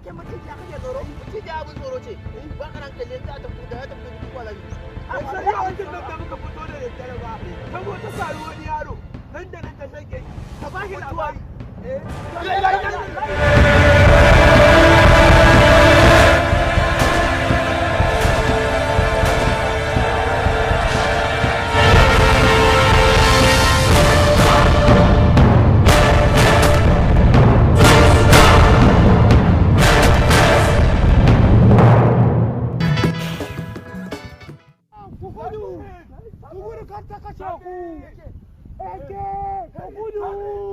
Ke macijiya kake tsoro? Macijiya abin tsoro ce. Ba ka hankali za ta fito da ya tafi duk wala. Ai sai yawancin nan da muka fito da daddare ba. Ta zo ta sari wani yaro. Nan da nan ta shake. Ka ba shi labari. Eh. Ku gudu, ku gudu, kar ta kashe ku. Eke, ku gudu.